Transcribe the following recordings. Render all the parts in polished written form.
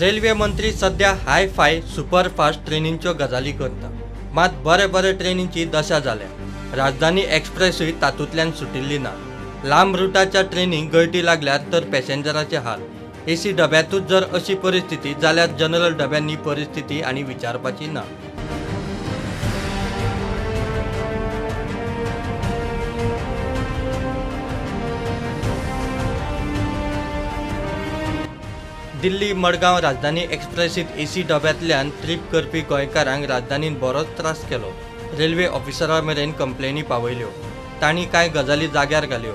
Railway मंत्री सध्या हाय five superfast ट्रेनींच्यो गजाली करता, मात बरे बरे ट्रेनींची दशा जाल्या. राजधानी एक्सप्रेसूय तातूंतल्यान सुटिल्ली ना. लांब रुटाच्या ट्रेनींक गळटी लागल्यार तर पॅसेंजराचे हाल. एसी डब्यांतूच जर अशी परिस्थिती जाल्यार जनरल डब्यांनी परिस्थिती आनी विचारपाची ना. दिल्ली मडगांव राजधानी एक्सप्रेसीत एसी डब्यांतल्यान ट्रीप करपी गोंयकारांक राजधानीन बरोच त्रास केलो. रेल्वे ऑफिसरा मेरेन कंप्लेनी पावयल्यो. तांणी कांय गजाली जाग्यार घाल्यो.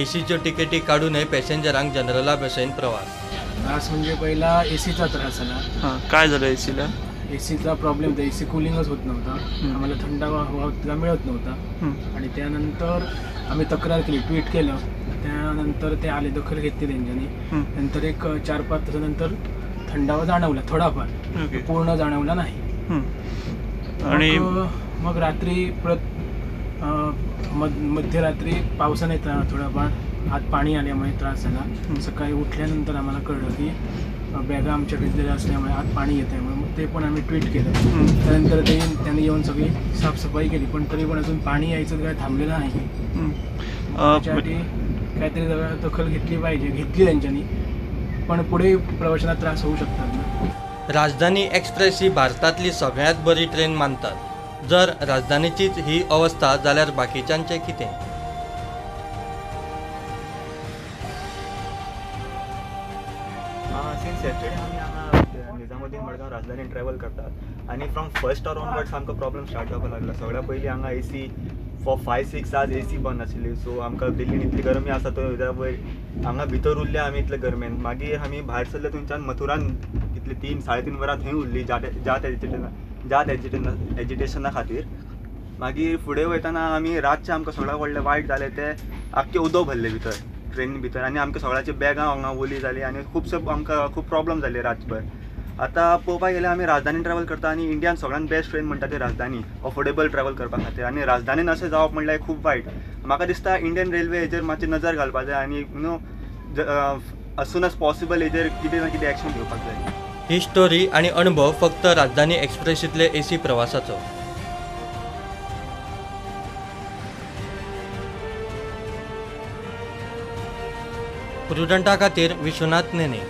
एसीच्यो तिकेटी काडूनय पॅसेंजरांक जनरला भशेन प्रवास. त्रास म्हणजे पहिला एसीचा त्रास झाला. काय झालं एसीला? एसीचा प्रॉब्लेम होता, एसी कूलिंगच होत नव्हता, आम्हाला थंडावा हवा मिळत नव्हता. आणि त्यानंतर आम्ही तक्रार केली, ट्विट केलं, त्यानंतर ते आले, दखल घेतली त्यांच्यानी. नंतर एक 4-5 तासानंतर थंडावा जाणवला थोडाफार, पूर्ण जाणवला नाही. आणि मग रात्री परत मध्यरात्री पावसाने थोडाफार आत पाणी आल्यामुळे त्रास झाला. सकाळी उठल्यानंतर आम्हाला कळलं की बॅगा आमच्या भिजलेल्या असल्यामुळे आत पाणी येत आहे, मग ते पण आम्ही ट्विट केलं. त्यानंतर ते त्यांनी येऊन सगळी साफसफाई केली, पण तरी पण अजून पाणी यायचं काय थांबलेलं नाही. त्याच्यासाठी काहीतरी दखल घेतली पाहिजे, घेतली त्यांच्यानी, पण पुढे प्रवाशांना त्रास होऊ शकतात ना. राजधानी एक्सप्रेस ही भारतांतली सगळ्यांत बरी ट्रेन मानतात. जर राजधानीचीच ही अवस्था जाल्यार बाकीच्यांचें कितें? सिन्स येस्टरडे आमी हांगा निजामुद्दीन मडगांव राजधानी ट्रॅवल करतात आनी फ्रॉम फर्स्ट our onwards आमकां प्रॉब्लम स्टार्ट जावपाक लागला. सगळ्या पयलीं हांगा AC for 5-6 hours AC बंद आशिल्ली. सो आमकां दिल्लीन इतली गरमी आसा तो वयर हांगा भितर उरले आमी इतले गरमेन. मागीर आमी भायर सरले थंयच्यान मथुरान कितले 3-3.5 वरां थंय उरली जात एजिटेशना खातीर. मागीर फुडें वयतना आमी रातचें आमकां सगळ्या व्हडलें वायट जालें तें आख्खें उदक भरलें भितर ट्रेनी भितर आनी आमकां सगळ्याची बॅगां हांगा ओली जाली आनी खुबशे आमकां खूब प्रॉब्लम जाले रातभर. आतां पळोवपाक गेल्यार आमी राजधानी ट्रॅवल करता आनी इंडियान सगळ्यान बेस्ट ट्रेन म्हणटा ती राजधानी, अफोर्डेबल ट्रॅवल करपा खातीर. आनी राजधानीन अशें जावप म्हणल्यार खूब वायट. म्हाका दिसता इंडियन रेल्वे हेजेर मातशी नजर घालपाक जाय आनी you know as soon as possible हेजेर कितें ना कितें एक्शन घेवपाक जाय. ही स्टोरी आनी अणभव फक्त राजधानी एक्सप्रेसींतले एसी प्रवासाचो. प्रुडंटा खातीर विश्वनाथ नेने.